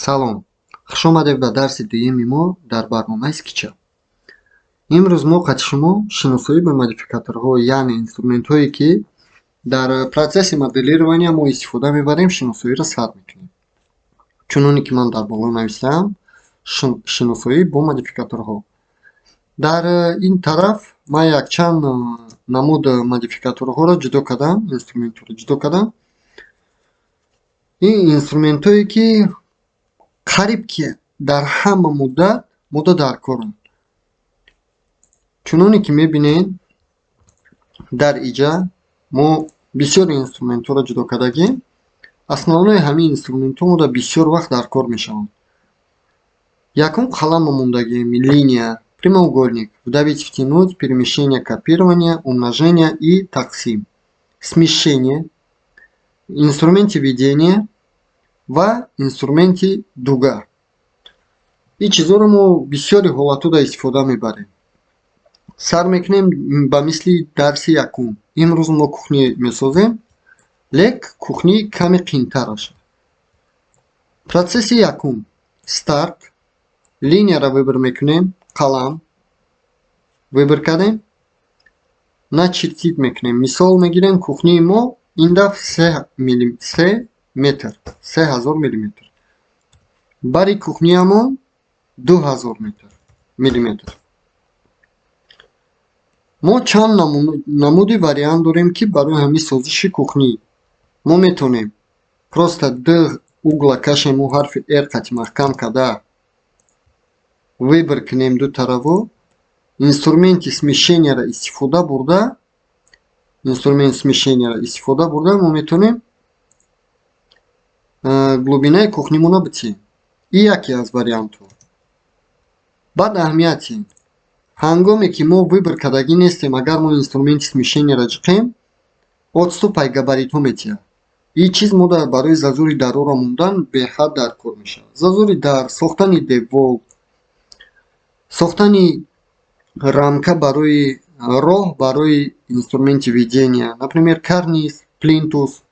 Салом, хушомадед ба дарси дуюми мо дар барномаи SketchUp. Имрӯз мо қати шумо шиносоӣ ба модификаторҳо, яъне инструментҳое, ки дар процесси моделирования мо истифода мебарем, шиносоиро сар мекунем. Чуноне ки ман дар боло навиштаам, шиносоӣ бо модификаторҳо. Дар ин тараф ман якчанд намуд модификаторҳоро ҷудо кардам, инструментҳоро ҷудо кардам. Ин инструментҳое, ки қариб ки дар ҳама муддат мода дар коранд. Чуноне ки мебинед, дар иҷа мо бисёр инструментҳоро ҷудо кардагем. Основной ҳамин инструментҳо мода бисёр вақт дар кор мешаванд. Якум қаламро мондагем: линия, прямоугольник, вдавить, втянуть, перемещение, копирование, умножение и тақсим, смещение, инструменти ведения ва инструменти дуга. Ин чизҳоро мо бисёри ҳолатҳода истифода мебарем. Сар мекунем ба мисли дарси якум. Имрӯз мо кухня месозем, лек кухни каме қиинтар аст. Процесси якум: старт, линияро выбор мекунем, қалам выбор кардем, начертить мекунем. Мисол мегирем, кухнии мо ин дафъ 3 метр, 3000 миллиметр. Бари кухниямон 2000 метр миллиметр. Мо чанд намуди вариант дорем, ки барои ҳамин созиши кухнӣ мо метавонем просто ду угла кашему, ҳарфи R қати маҳкам карда выбор кунем ду тарафо, инструменти смещенияро истифода бурда, инструмент смещенияро истифода бурда мо метавонем глубинаи кухнимона битем. Ин яке аз вариантҳо. Баъд аҳамияти: ҳангоме ки мо выбор кардагӣ нестем, агар мо инструменти смещенияро ҷиқем, отступ ай габаритҳо метиҳад. Ин чиз мо барои зазори дарора мондан беҳад дар кор мешавад. Зазори дар, сохтани девол, сохтани рамка барои роҳ, барои инструменти ведения, например, карниз, плинтус,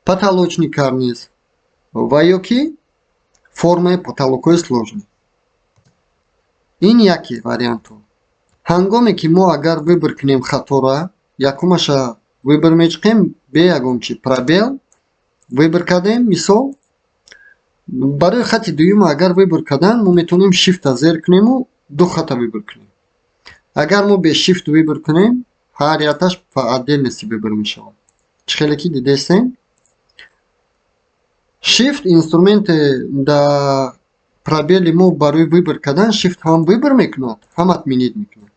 потолочный карниз ва ё ки формаи потолокҳои сложный. Ин яке вариантҳо. Ҳангоме ки мо агар выбор кунем хатора, якумаша выбор мечиқем, бе ягон чи пробел выбор кардем, мисол, барои хати дуюма агар выбор кардан, мо метавонем шифта зер кунему ду хата выбор кунем. Агар мо бе шифт выбор кунем, ҳар якташ по отдельности выбор мешавад. Чӣ хеле ки дидестем, шифт инструменте да пробели мо барои выбор кардан, шифт ҳам выбор мекунад, ҳам отменить мекунад.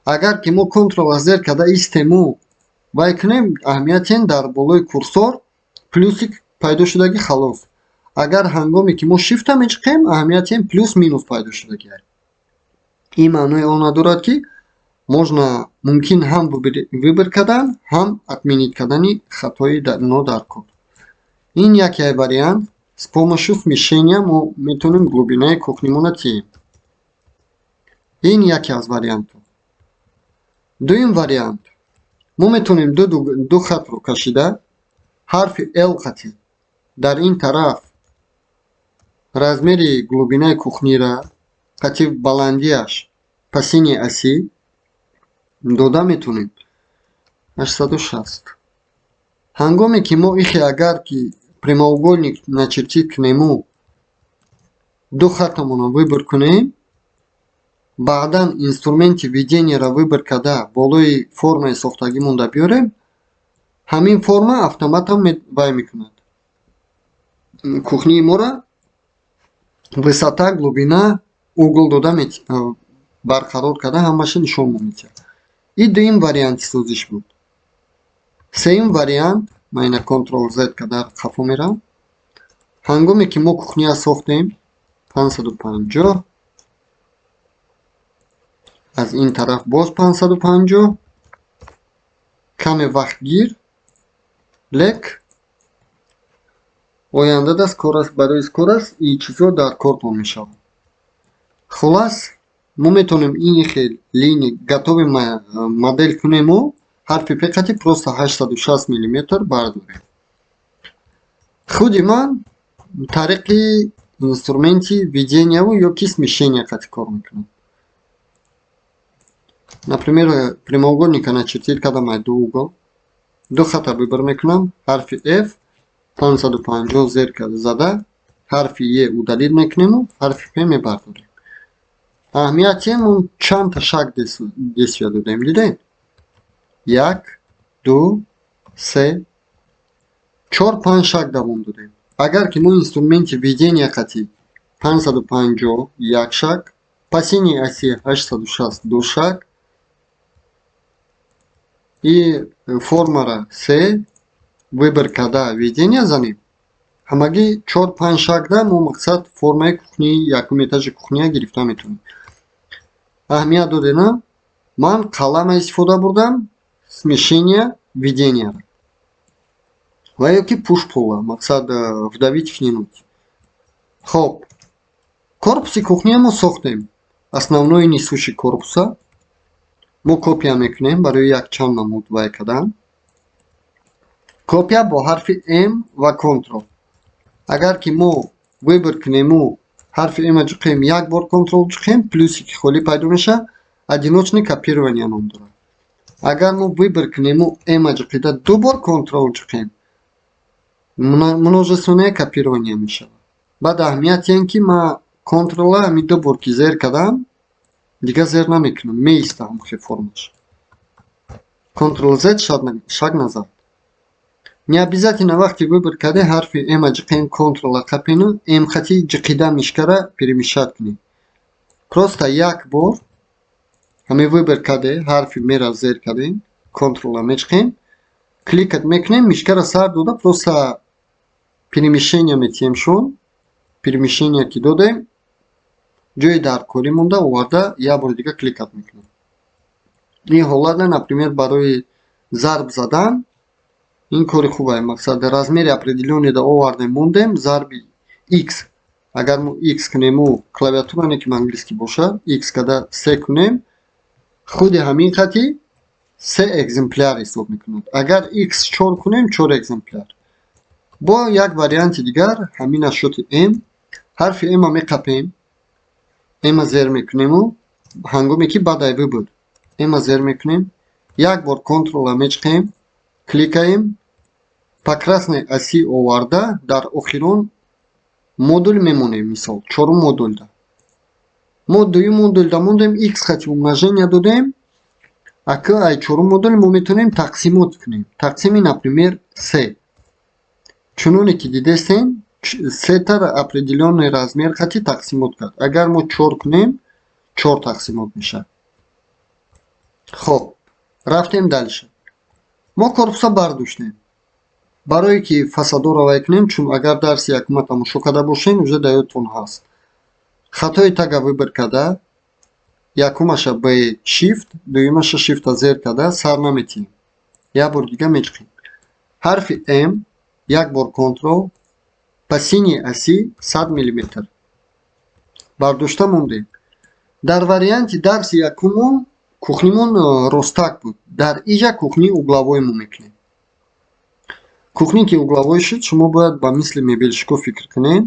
Агар ки мо контрол зер карда истему вай кунем, аҳамиятен, дар болои курсор плюсик пайдо шудагӣ, халос. Агар ҳангоме ки мо шифта мечиқем, аҳамиятен, плюс минус пайдо шудагӣ. Ин маънои он надорад, ки можно, мумкин ҳам выбор кардан, ҳам отменить кардани хатои нодаркор. Ин яке вариант: с помощью смещения мо метавонем глубинаи кухнимона тиҳем. Ин яке аз вариантҳо. Дуюм вариант: мо метавонем ду хатро кашида, ҳарфи L хати дар ин тараф размери глубинаи кухнира қати баландиаш по синей оси дода метавонем, 860. Ҳангоме ки мо ихе агар ки прямоугольник начертить кунему, ду хатамонро выбор кунем, баъдан инструменти веденияро выбор карда, болои формаи сохтагӣ монда биёрем, ҳамин форма автоматом вай мекунад кухнии моро, высота, глубина, угол дода, барқарор карда, ҳамаша нишон медиҳад. Ин дуюм варианти созиш буд. Сеюм вариант: ман ина контрол Z карда қафо мерам. Ҳангоме ки мо кухния сохтем, 550, аз ин тараф боз 550, каме вақтгир, лек оянда даст кор аст, барои кор аст, ин чизҳо дар кортон мешавад. Хулас, мо метавонем ин хел линия готовый модель кунему, ҳарфи П қати просто 860 миллиметр бардорем. Худи ман тариқи Инструменти веденияву ё ки смещения қати кор мекунам. Например, прямоугольника начертить кардам ай ду угол, ду хата выбор мекунам, ҳарфи F, 550 зер зада, ҳарфи Е удалить мекунему, ҳарфи П мебардорем. Аҳамияти мо, чандта шаг действия додем, дидем? Як, ду, се, чор, панҷ шаг давом додем. Агар ки мо инструменти ведения қати 550 як шаг, по синей оси 860 ду шаг и формара се выбор карда, ведения занем, ҳамагӣ чор панҷ шагда мо, мақсад, формаи кухнии якум этажи кухния гирифта метавонем. Аҳамият додена, ман қалама истифода бурдам, смещения, веденияро ва ё ки push-pull, мақсад, вдавить, втянуть. Хоб, корпуси кухния мо сохтем. Основной несущий корпуса мо копия мекунем барои якчанд намуд вай кардан. Копия бо ҳарфи М ва Контрол. Агар ки мо выбор кунему, ҳарфи М ҷуқем, як бор Контрол ҷуқем, плюсе ки холӣ пайдо мешавад, одиночное копирование ном дорад. Агар мо выбор кунему, М ҷуқида, ду бор Контрол ҷуқем, множественное копирование мешавад. Баъд аҳамияти ин ки ман Контрола ҳамин ду бор ки зер кардам, дигар зер намекунам, меиста ҳамхел формаш. Контрол Z, шаг назад. Не обязательно вақти выбор карде, ҳарфи М ҷиқем, Контрола қапену М хати ҷиқида мышкара перемещать кунем. Просто як бор ҳамин выбор карде, ҳарфи Мера зер кардем, Контрола меҷиқем, кликать мекунем, мышкара сар дода, просто перемещение метиҳем шон. Перемещение ки додем, ҷои даркорӣ монда оварда, як бори дига кликать мекунем. Ин ҳолатда, например, барои зарб задан ин кори хубае. Мақсад, размери определённыйда овардем, мондем, зарби x. Агар мо x кунему, клавиатура не ки английский бошад, x када се кунем, худи ҳамин хати се экземпляр ҳисоб мекунад. Агар x чор кунем, чор экземпляр. Бо як варианти дигар ҳамин ашёти м, ҳарфи м меқапем, м зер мекунему, ҳангоме ки баъд ай выбор м зер мекунем, як бор Контрола мечиқем, кликаем, по красной оси оварда, дар охирон модул мемонем. Мисол, чорум модулда мо дуюм модулда мондем, x хати умножения додем. Ака ай чорум модул мо метавонем тақсимот кунем, тақсими, например, се. Чуноне ки дидестем, сетара определённый размер хати тақсимот кард. Агар мо чор кунем, чор тақсимот мешавад. Хоб, рафтем дальше. Мо корпуса бардоштем барое ки фасадоро вай кунем. Чун агар дарси якума тамошо карда бошем, уже дар ёдтон ҳаст, хатои тага выбор карда, якумаша б Shift, дуюмаша Shift-а зер карда, сар наметиҳем, як бор дига мечиқем, ҳарфи М, як бор Контрол, по синей оси 100 миллиметр бардошта мондем. Дар варианти дарси якумон кухнимон ростак буд, дар иҷа кухни угловой мо мекунем. Кухне ки угловой шуд, шумо бояд ба мисли мебельщико фикр кунед.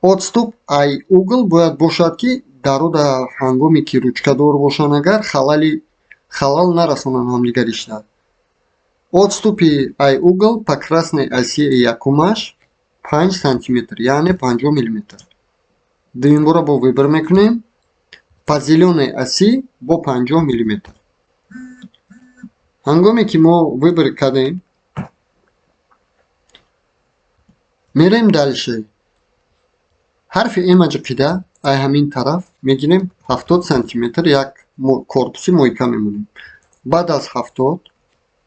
Отступ ай угол бояд бошад, ки дарода ҳангоме ки ручкадор бошанд, агар халали халал нарасонанд ҳамдигаришда. Отступи ай угол по красной оси якумаш 5 сантиметр, яъне 50 миллиметр. Дуюмбора бо выбор мекунем, по зелёной оси бо 50 миллиметр. Ҳангоме ки мо выбор кардем, мерем дальше. Ҳарфи М ҷиқида, ай ҳамин тараф мегирем, 70 сантиметр як корпуси мойка мемонем. Баъд аз 70,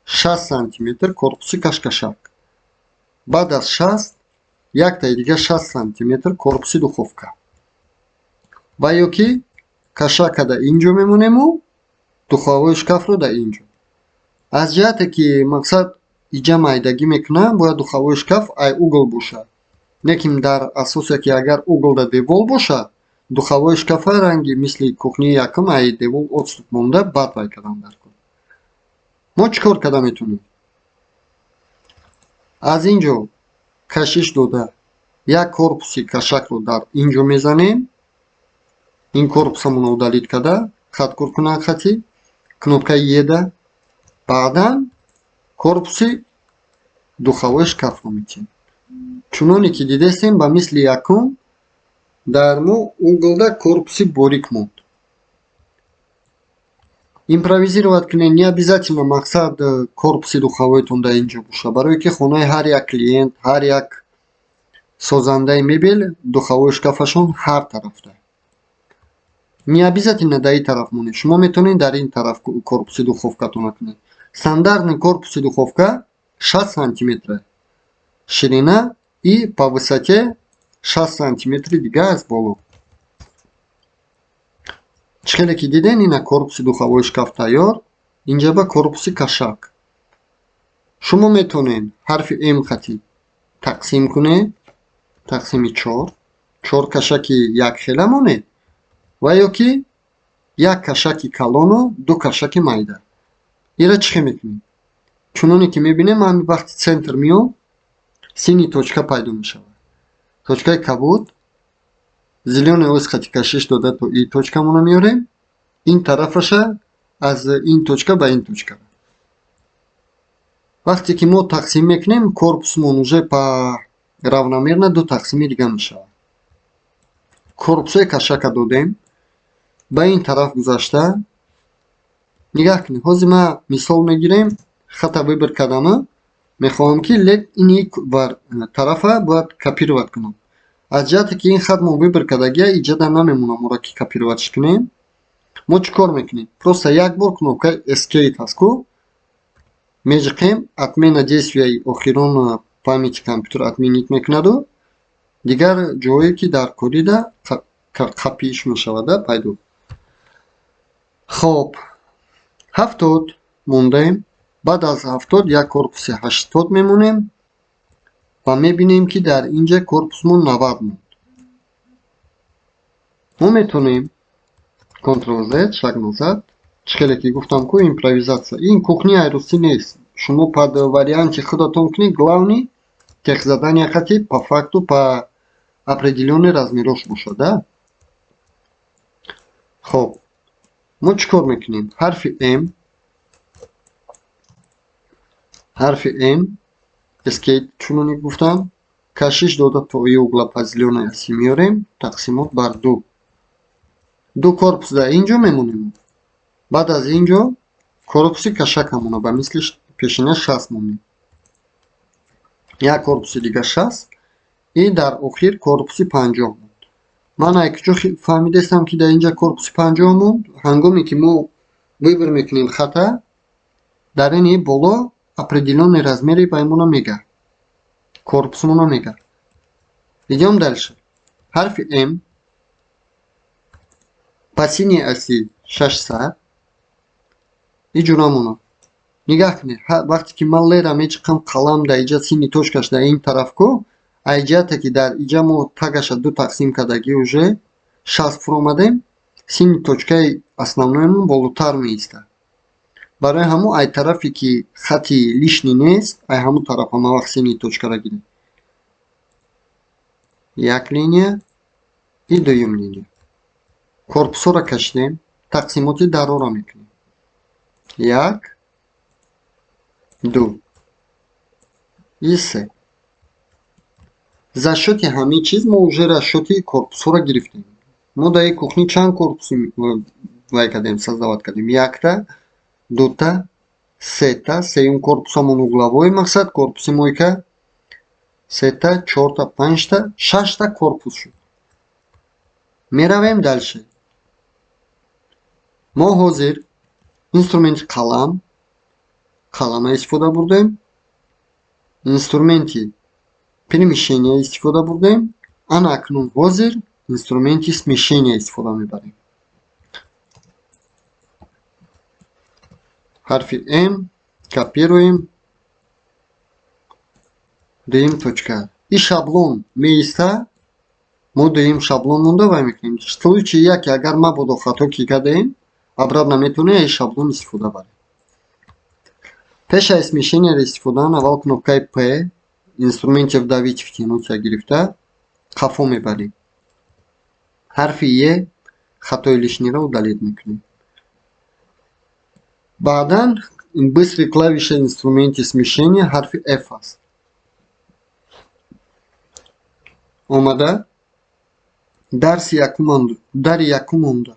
60 сантиметр корпуси кашкашак. Баъд аз 60, яктаи дига 60 сантиметр корпуси духовка. Ва ё ки кашака дар ин ҷо мемонему, духовой шкафро дар ин ҷо. Аз ҷиҳате ки, мақсад, иҷа майдагӣ мекунад, бояд духовой шкаф ай угол бошад. Лекин дар асосе ки агар уголда девол бошад, духовой шкафа ранги мисли кухнии якум ай девол отступ монда, баъд вай кардан дар кор. Мо чӣ кор карда метавонем? Аз ин ҷо кашиш дода. Як корпуси кашакро дар ин ҷо мезанем. Ин корпусамонро удалить карда, хаткур кунад хати кнопкаи еда. Баъдан корпуси духовой шкафро метиҳем. Чуноне ки дидестем, ба мисли якум дар мо углда корпуси борик монд. Импровизировать кунед, не обязательно мақсад корпуси духовойтон дар ин ҷо боша, барое ки хонаи ҳар як клиент, ҳар як созандаи мебел духовой шкафашон ҳар тарафда. Не обязательно дар ин тараф монед, шумо метавонед дар ин тараф корпуси духовкатонро кунед. Стандартный корпуси духовка 60 сантиметра ширина и по высоте 60 сантиметри дига аз боло. Чӣ хеле ки дидем, ина корпуси духовой шкаф тайёр, инҷа ба корпуси кашак. Шумо метавонед ҳарфи М хати тақсим кунед, тақсими чор, чор кашаки якхела монед ва ё ки як кашаки калону ду кашаки майда. Ира чӣ хел мекунем? Чуноне ки мебинем, ҳами вақти центр меом, синий точка пайдо мешавад. Точкаи кабуд, зелёный ось хати кашиш дода то и точкамонро меорем, ин тарафаша аз ин точка ба ин точка. Вақте ки мо тақсим мекунем, корпусмон уже по равномерно ду тақсими дига мешавад. Корпусҳои кашака додем, ба ин тараф гузашта нигаҳ кунед. Ҳозир ман мисол мегирем, хата выбор кардама, мехоҳам ки лек ини тарафа бояд копировать кунам. Аз ҷиҳате ки ин хат мо выбор кардагия, иҷода намемонам моро ки копироватьш кунем. Мо чӣ кор мекунем? Просто як бор кнопкаи Escape ҳаст ку, меҷиқем, отмена действияи охирон памяти компютер отменить мекунаду дигар ҷое ки дар корида қапиш мешавада пайдо. Хоб, 70 мондаем. Баъд аз 70 як корпуси 80 мемонем ва мебинем, ки дар инҷа корпусмон 90 монд. Мо метавонем Ctrl Z, шаг назад. Чӣ хеле ки гуфтам ку, импровизатсия. Ин кухни айрусӣ нест. Шумо под варианти худатон кунед, главный техзадания хати по факту по определённый размерош бошад, да? Хоб, мо чӣ кор мекунем? Ҳарфи М, ҳарфи М, Escape, чуноне гуфтам, кашиш дода то и угла по зелёной оси меорем, тақсимот бар ду. Ду корпус дар ин ҷо мемонем. Баъд аз ин ҷо корпуси кашакамона ба мисли пешина 60 монем. Як корпуси дига 60 и дар охир корпуси 50 монд. Ман ай куҷо фаҳмидаистам, ки дар инҷа корпуси 50 монд? Ҳангоме ки мо выбор мекунем хата, дар ини боло определённый размери баймона мега. Корпусмона мега. Идём дальше. Ҳарфи М, по синей оси 600 иҷурамона. Нигаҳ кунед, вақте ки ман лера мечиқам, қалам дар иҷа синий точкаш дар ин тараф ку, ай ҷиҳате ки дар иҷа мо тагаша ду тақсим кардагӣ, уже 60 фуромадем, синий точкаи основноимон болотар меистад. Барои ҳамун ай тарафе ки хати лишний нест, ай ҳамун тараф ҳама вақт синий точкаро гирем. Як линия и дуюм линия. Корпусҳоро кашидем, тақсимоти дароро мекунем. Як, ду и се. За счёти ҳамин чиз мо уже расчёти корпусҳоро гирифтем. Мо дар ин кухни чанд корпуси вай кардем, создавать кардем? Якта, дута, сета, сеюм корпусамон угловой, мақсад корпуси мойка, сета, чорта, панҷта, шашта корпус шуд. Меравем дальше. Мо ҳозир инструменти қалам, қалама истифода бурдем, инструменти перемещения истифода бурдем, ана акнун ҳозир инструменти смещения истифода мебарем. Ҳарфи М, копируем, дуюм точка. И шаблон меиста, мо дуюм шаблон монда вай мекунем. Случаи яке агар мабодо хато ки кардем, обратно метавонем ин шаблон истифода барем. Пеш аз смещенияро истифодан, аввал кнопкаи П, инструменти вдавить, втянуть гирифта. Қафо мебарем. Ҳарфи Е, хатои лишнийро удалить мекунем. Баъдан быстрый клавиша инструменти смещения ҳарфи F аст. Омада дарси якум, дари якум монда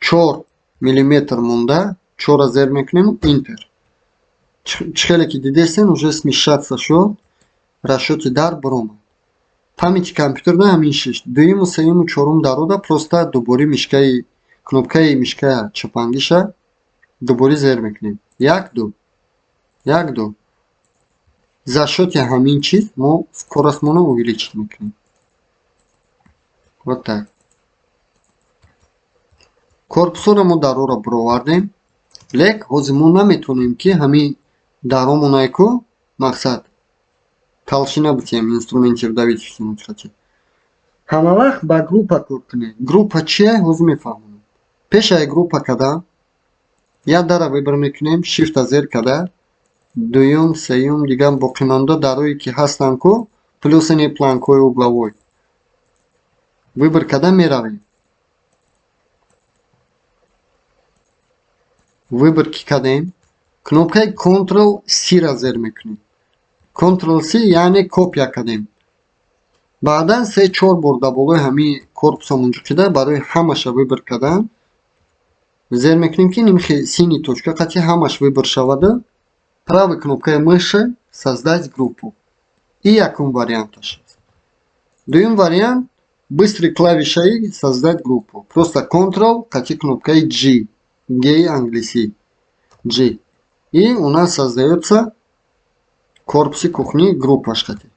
4 миллиметр монда, чора зер мекунем, Enter. Чӣ хеле ки дидестен, уже смещаться шуд, расчёти дар биромад. Памяти компютерда ҳамин шишт. Дуюму, сеюму, чорум дарода просто дубори мишкаи, кнопкаи мишка чапангиша дубори зер мекунем. Як, ду, як, ду. За счёти ҳамин чиз мо скоростьмонро увеличить мекунем. Вот так. Корпусҳоро мо дароро бировардем, лек ҳозир мо наметавонем, ки ҳамин даромонае ку, мақсад, толщина битем. Инструменти вдавить. Ҳама вақт ба группа кор кунед. Группа чия, ҳозир мефаҳмонам. Пешаи группа кардан як дара выбор мекунем, Shift-а зер карда, дуюм, сеюм, дигар боқимонда дарое ки ҳастанд ку, плюс ини планкҳои угловой выбор карда меравем. Выбор ки кардем, кнопкаи Ctrl C-ра зер мекунем. Ctrl C, яъне копия кардем. Баъдан се чор бор дар болои ҳамин корпусамон ҷуқида, барои ҳамаша выбор кардан зер мекунем, ки нимхи синий точка қатъи ҳамаш выбор шаваду правой кнопкаи мыши создать группу. И якум варианташ аст. Дуюм вариант: быстрый клавишаи создать группу, просто Ctrl қатъи кнопкаи G, G англисӣ, G, и у нас создаётся корпуси кухни группаш қатъи.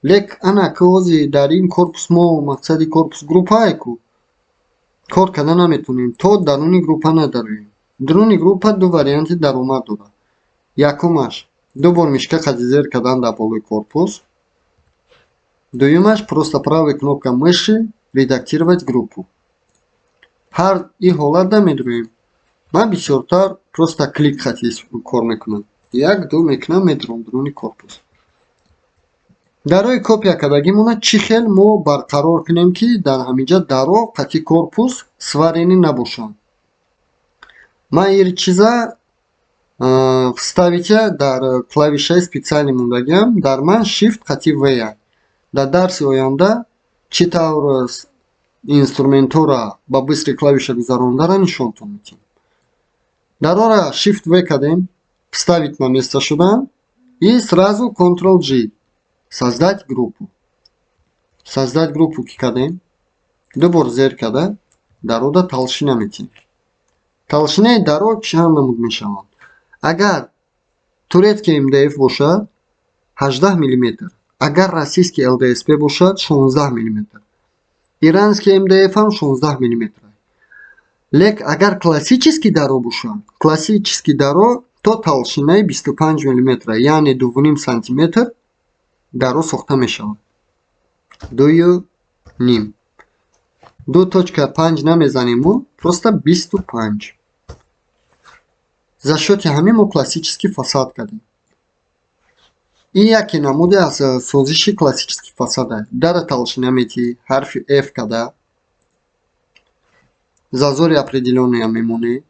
Лек ана ки ҳозир дар ин корпус мо, мақсади корпус группае ку, кор карда наметавонем, то даруни группа надароем. Даруни группа ду варианти даромад дорад. Якумаш: ду бор мишка қади зер кардан дар болои корпус. Дуюмаш: просто правой кнопка мыши редактировать группу. Ҳар ин ҳолатда медроем. Ман бисёртар просто клик хати кор мекунам, як, ду мекунам, медром даруни корпус. Дарои копия кардагимона чӣ хел мо барқарор кунем, ки дар ҳаминҷа даро қатъи корпус сваренӣ набошанд? Ман ин чиза вставить дар клавишаи специальный мондагиам. Дар ман Shift қатъи V. Дар дарси оянда чӣ тавр инструментҳоро ба быстрый клавиша гузарондара нишонтон медиҳем. Дарора Shift V кардем, вставить на место шудан, и сразу Ctrl G, создать группу. Создать группу ки кардем, ду бор зер карда дарода толщина метиҳем. Толщинаи даро чанд намуд мешаванд? Агар турецкий МДФ бошад, 18 миллиметр, агар российский ЛДСП бошад, 16 миллиметр, иранский МДФ ҳам 16 миллиметр. Лек агар классический даро бошад, классический даро то толщинаи 25 миллиметра, яъне 2,5 сантиметр даро сохта мешавад. 2,5, 2.5 намезанему, просто 25. За счёти ҳамин мо классический фасад кардем. Ин яке намуде аз созиши классический фасад аст. Дара толщина метиҳӣ, ҳарфи F када зазори определённая мемонед,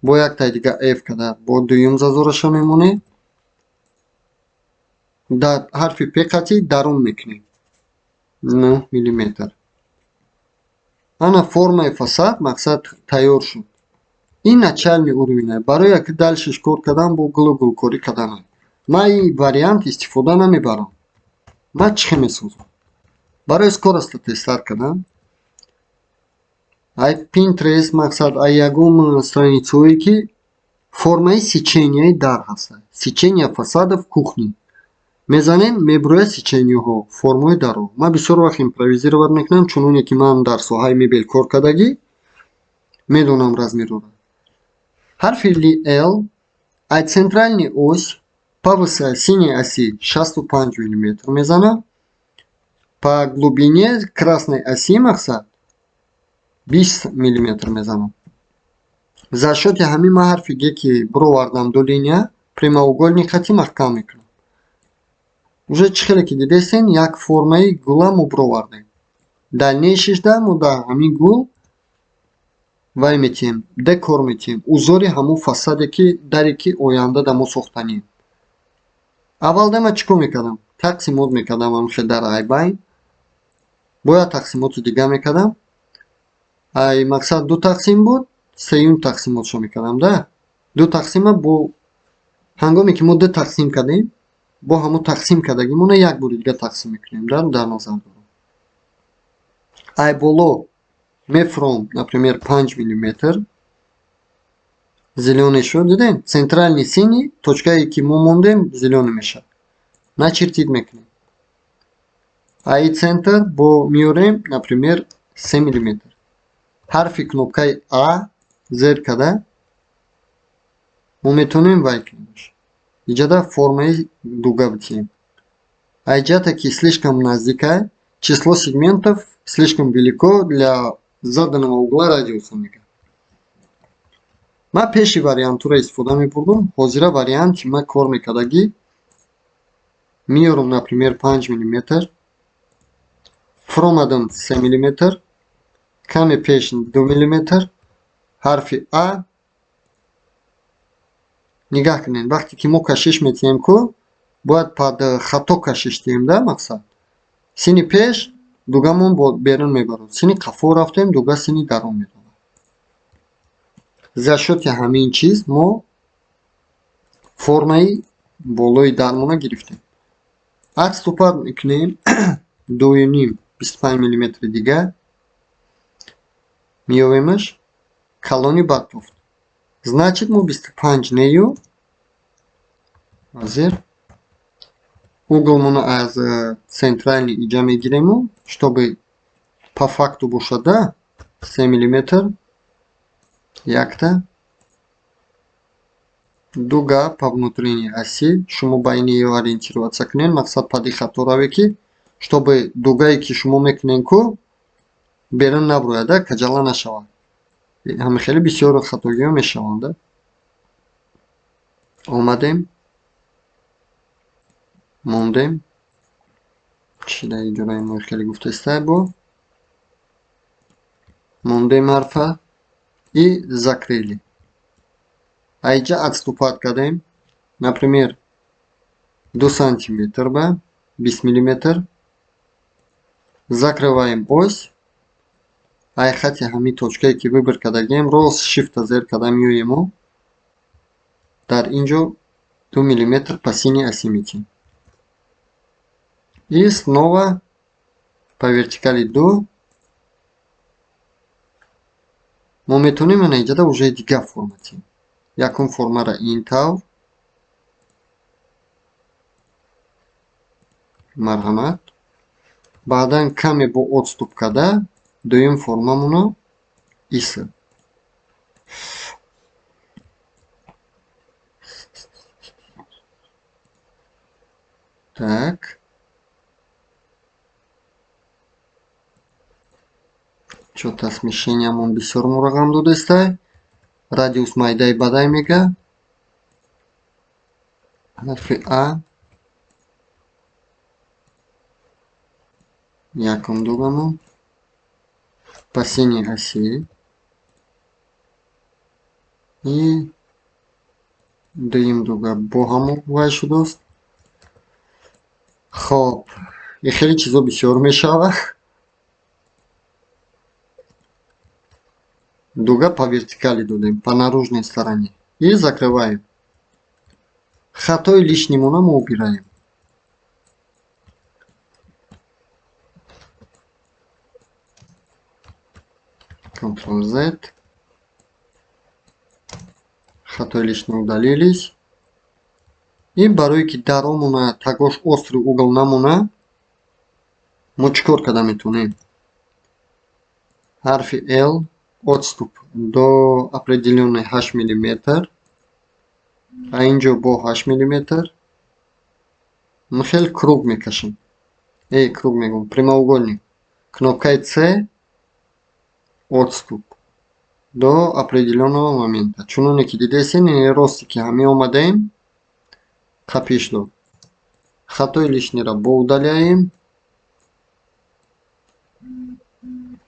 бо яктаи дига F када бо дуюм зазораша мемонед, дар ҳарфи П қатъи дарун мекунем 9 миллиметр. Ана формаи фасад, мақсад, тайёр шуд. Ин начальный уровень. Барои яки дальшеш кор кардан бо гулу гулкорӣ карданам ман ин вариант истифода намебарам. Ман чӣ хел месозам? Барои скоростта тезтар кардан ай Pinterest, мақсад, ай ягон страницаое ки формаи сеченияи дар ҳастад, сечения фасадов кухни мезанем, мебурояд сеченияҳо, формаи даро. Ман бисёр вақт импровизировать мекунам, чуноне ки ман дар соҳаи мебел кор кардагӣ, медонам размерҳоро. Ҳарфи Л, ай центральный ось по высоте синей оси 65 мм мезанам, по глубине красной оси, мақсад, 20 мм мезанам. За счёти ҳамин ман ҳарфи Г ки бировардам, ду линия прямоугольник хати маҳкам мекунам. Уже чӣ хеле ки дидесен, як формаи гула мо бировардем. Дальнейший шда мо дар ҳамин гул вай метиҳем, декор метиҳем, узори ҳамун фасаде ки даре ки оянда да мо сохтанем. Аввал да ман чӣ кор мекардам? Тақсимот мекардам ҳамихел дар айбайн. Бояд тақсимоти дига мекардам. Ай мақсад ду тақсим буд, сеюм тақсимотшо мекардам, да? Ду тақсима бо ҳангоме ки мо ду тақсим кардем, бо ҳамун тақсим кардагимона як бори дига тақсим мекунем, дар назар дорам. Ай боло мефуром, например, 5 миллиметр. Зелёный шуд, дидем? Центральный синий, точка е ки мо мондем, зелёный мешавад. Начертить мекунем. Ай центр бо меорем, например, 3 миллиметр. Ҳарфи кнопкаи А зер карда мо метавонем вай кунем. Иҷода формаи дуга битиҳем. Айҷата ки слишком наздика, число сегментов слишком велико для заданного угла радиуса мегӯяд. Ман пеши вариантура истифода мебурдум. Ҳозира варианти ман кор мекардагӣ меорам, например, 5 миллиметр, фуромадам 3 миллиметр, каме пеш 2 миллиметр, ҳарфи А. Нигаҳ кунед, вақте ки мо кашиш метиҳем ку, бояд под хато кашиш диҳем, да, мақсад. Сини пеш дугамон берун мебарад, сини қафо рафтем, дуга сини дарун меравад. За счёти ҳамин чиз мо формаи болои дармона гирифтем. Отступать мекунем дуюним 25 миллиметри дига меёвемаш, калони бадтофт. Значит, мо 25 нею ҳозир угол мона аз центральный иҷа мегирему, чтобы по факту бошада 3 миллиметр якта дуга по внутренней оси. Шумо ба ин ориентироваться кунед, мақсад пади хато раве ки, чтобы дугае ки шумо мекунед ку берун набурояда, каҷала нашавад. Ҳамин хеле бисёр хатогиҳо мешаванд. Омадем, мондем, чӣ дар иҷораи мо хеле гуфтаистай бо мондем ҳарфа и закрыли. Айҷа отступать кардем, например, 2 сантиметр ба 20 миллиметр. Закрываем ось. Ай хати ҳамин точка е ки выбор кардагием, рост шифта зер карда меоему, дар ин ҷо 2 миллиметр по синей оси метиҳем. И снова по вертикали 2 мо метавонем ана иҷода уже дигар форма тиҳем. Якум формаро ин тавр, марҳамат, баъдан каме бо отступ карда дуюм формамоно иса. Так. Чё-то смещения мон бисёр мурағам додестай. Радиус майдаи бадай мега. Ҳарфи А. Якум дугамон. По синей оси. И дуюм дуга бо ҳамон вай шудааст. Хоб, и хеле чизо бисёр мешавад. Дуга по вертикали додем, по наружной стороне. И закрываем. Хатои лишний мона мы убираем. Ctrl-Z. Хатои лишний удалились. И барои ки даромона тагош острый угол намона, мо чӣ кор карда метавонем? Ҳарфи L, отступ до определенной 8 миллиметр, а инҷо бо 8 миллиметр хел круг мекашем. Эй, круг мегӯм, прямоугольник. Кнопкаи C, отступ до определенного момента. Чуноне ки дидесен, ин росте ки ҳамин омадаем, қапиш дод. Хатои лишнийро боудаляем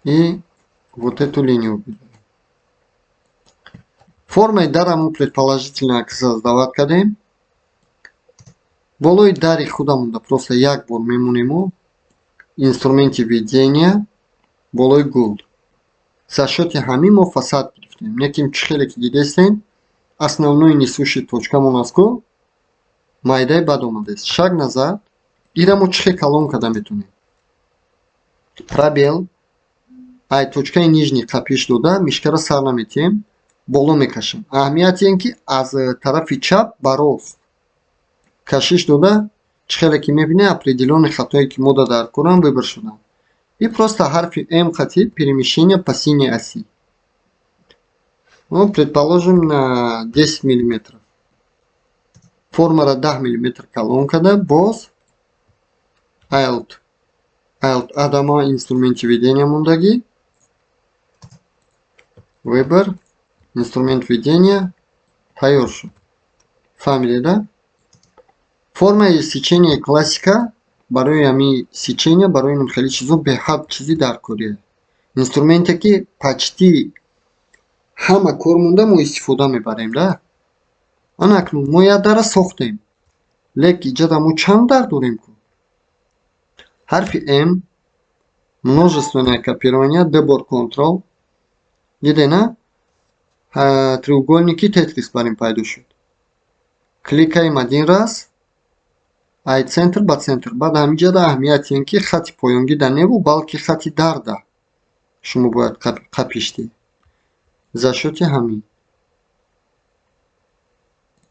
и вот эту линию убираем. Формаи дара мо предположительно создавать кардем. Болои дари худамонда просто як бор мемонему, инструменти ведения, болои гул. За счёти ҳамин мо фасад гирифтем. Лекин чӣ хеле ки дидестем, основной несущий точкамон аст ку, майдаи бад омадааст. Шаг назад, ира мо чӣ хел калон карда метавонем? Пробел, ай точкаи нижний қапиш дода, мышкаро сар наметиҳем, боло мекашем. Аҳамияти ин ки аз тарафи чап ба рост кашиш дода, чӣ хеле ки мебинед, определённый хатое ки мода дар корам выбор шуданд. И просто ҳарфи М хати перемещение по синей оси. Ну, предположим, на 10 миллиметров. Формаро 10 миллиметр калон карда, боз Alt. Alt адама инструменти ведения мондагӣ. Выбор, инструмент ведения, тайёр шуд. Фаҳмидед, да? Формаи сечения классика барои ҳамин сечения, барои ин хеле чизо беҳад чизи даркория. Инструменте ки почти ҳама кор монда мо истифода мебарем, да? Ана акнун мо як дара сохтем. Лек иҷода мо чанд дар дорем ку? Ҳарфи М, множественное копирование, ду бор Control. Диде, на? Треугольники Тетрис бар ин пайдо шуд. Кликаем один раз, ай центр ба центр. Баъд ҳамиҷода аҳамияти ин ки хати поёнгида неву, балки хати дарда шумо бояд қапиштед. За счёти ҳамин.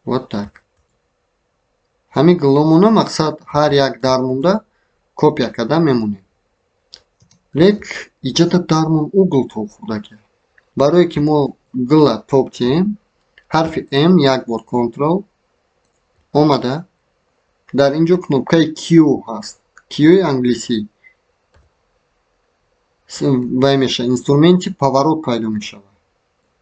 Вот так. Ҳамин гуломона мақсад ҳар як дар монда копия карда мемонем. Лек иҷода дармон угол тоб хӯрдагия. Барое ки мо гула тоб диҳем, ҳарфи М, як бор Control, омада дар ин ҷо кнопкаи Q ҳаст. Q-и англисӣ. Вай мешавад, инструменти поворот пайдо мешавад.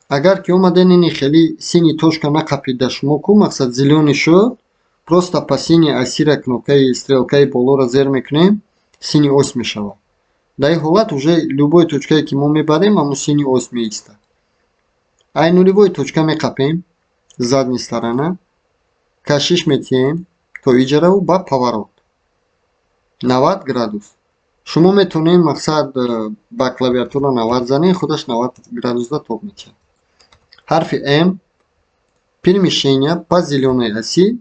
Агар ки омаден ини хеле синий точка нақапида шумо ку, мақсад зелёный шуд, просто по синей осира кнопкаи стрелкаи болоро зер мекунем, синий ось мешавад. Дар ин ҳолат уже любой точкае ки мо мебарем, ҳамун синий ось меистад. Ай нулевой точка меқапем, задний сторона, кашиш метиҳем то иҷараву ба поворот. 90 градус. Шумо метавонед, мақсад, ба клавиатура 90 занед, худаш 90 градусда тоб метиҳад. Ҳарфи М, перемещение по зелёной оси.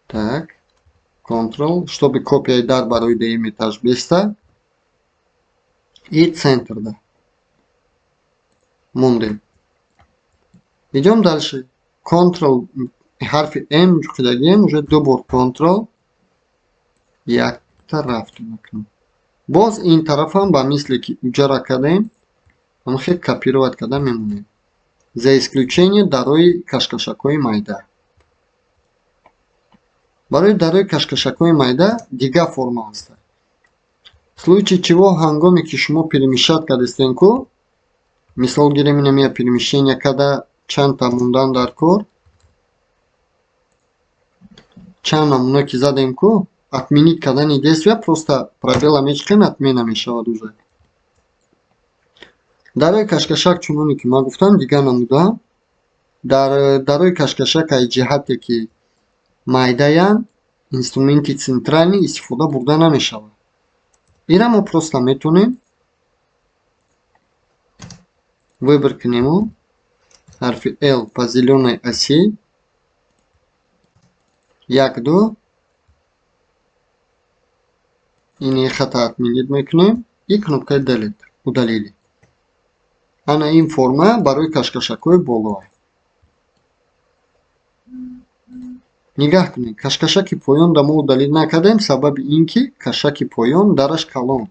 Так, Ctrl, чтобы копияи дар барои дуюм этаж беста. И центрда. Мондем. Идём дальше. Ctrl, ҳарфи М ҷуқидагием, уже ду бор Ctrl, якта рафтем акнун. Боз ин тарафам ба мисле ки уҷара кардем, ҳамахел копировать карда мемонем. За исключение дарои кашкашакҳои майда. Барои дарои кашкашакҳои майда дигар форма ҳаст. В случае чего, ҳангоме ки шумо перемещать кардастен ку, мисол гирем, инамия перемещение карда, чандта мондан дар кор, чанд намуна ки задем ку, отменить кардани действия, просто пробела мечиқем, отмена мешавад уже. Дарои кашкашак, чуноне ки ман гуфтам, дигар намуда. Дар дарои кашкашак аз ҷиҳате ки майдаянд, инструменти центральный истифода бурда намешавад. Ира мо просто метавонем выбор кунему, ҳарфи L, по зелёной оси, як, ду, ини хата отменить мекунем и кнопкаи Delete, удалили. Ана ин форма барои кашкашакҳои боло. Нигаҳ кунед, кашкашаки поён да мо удалить накардем, сабаби ин ки кашаки поён дараш калон.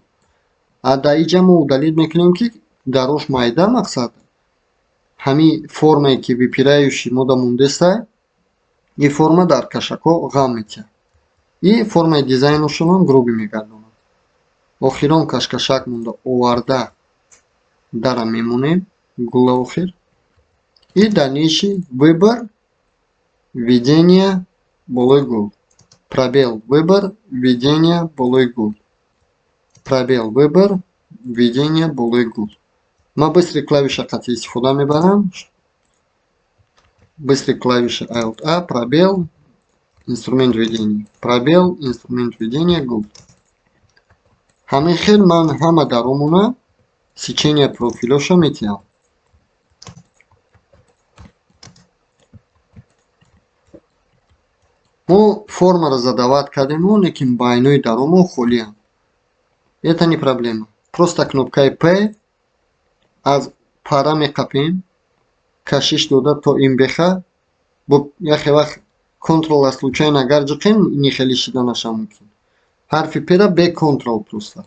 А дар иҷа мо удалить мекунем, ки дарош майда, мақсад. Ҳамин формае ки выпирающий мода мондеста, ин форма дар кашакҳо ғам метиҳад. И формаи дизайнашонам грубый мегардонад. Охирон кашкашак монда оварда дара мемонем, гула охир. И дальнейший выбор, ведение. болои гул, пробел, выбор, введение, болои гул, пробел, выбор, введение, болои гул. Ман быстрый клавиша қатъи истифода мебарам. Быстрый клавиша Alt A, пробел, инструмент введения, пробел, инструмент введения, гул. Ҳамин хел ман ҳама даромона сечения профилоша метиҳам. Мо формаро задавать кардему, лекин байнои даромо холиам. Это не проблема. Просто кнопкаи P аз пара меқапем, кашиш дода то ин беха. Бо яхе вақт контрол случайно агар ҷиқем, ини хеле шида наша мумкин. Ҳарфи P-ра бе контрол просто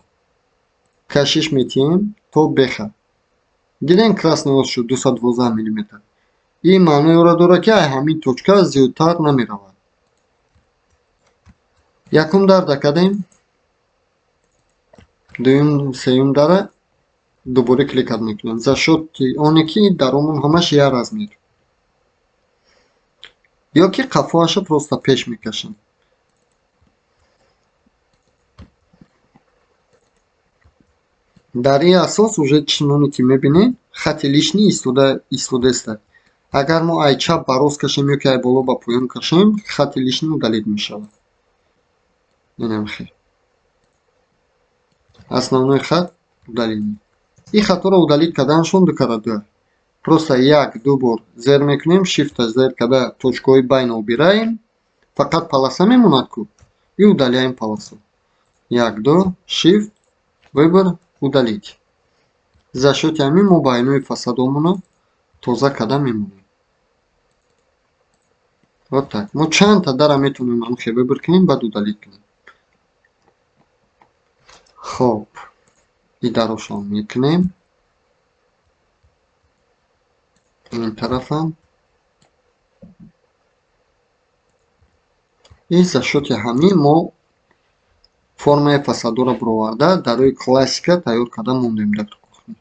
кашиш метиҳем то беха. Дидем, красный ос шуд 212 миллиметр. Ин маънои ора дорад, ки ай ҳамин точка зиёдтар намеравад. Якум дарда кардем, дуюм, сеюм дара дубора кликать мекунем. За счёти оне ки даромон ҳамаш як размер. Ё ки қафоаша просто пеш мекашем. Дар ин асос уже чуноне ки мебинед, хати лишний истода истодаста. Агар мо ай чап ба рост кашем ё ки ай боло ба поён кашем, хати лишний удалить мешавад. Инам хел. Основной хат удаление. Ин хатҳоро удалить карданашон ду кара ду. Просто як ду бор зер мекунем, shift зер карда точкаҳои байна убираем, фақат полоса мемонад ку, и удаляем полосу. Як, ду, shift, выбор, удалить. За счёти ҳамин мо байнои фасадомона тоза карда мемонем. Вот так. Мо чандта дара метавонем ҳамхел выбор кунем, баъд удалить кунем. Хоб, и дарошон мекунем. Ин тарафам. И за счёти ҳамин мо формаи фасадоро бироварда дар рӯи классика тайёр карда мондем дар кухня.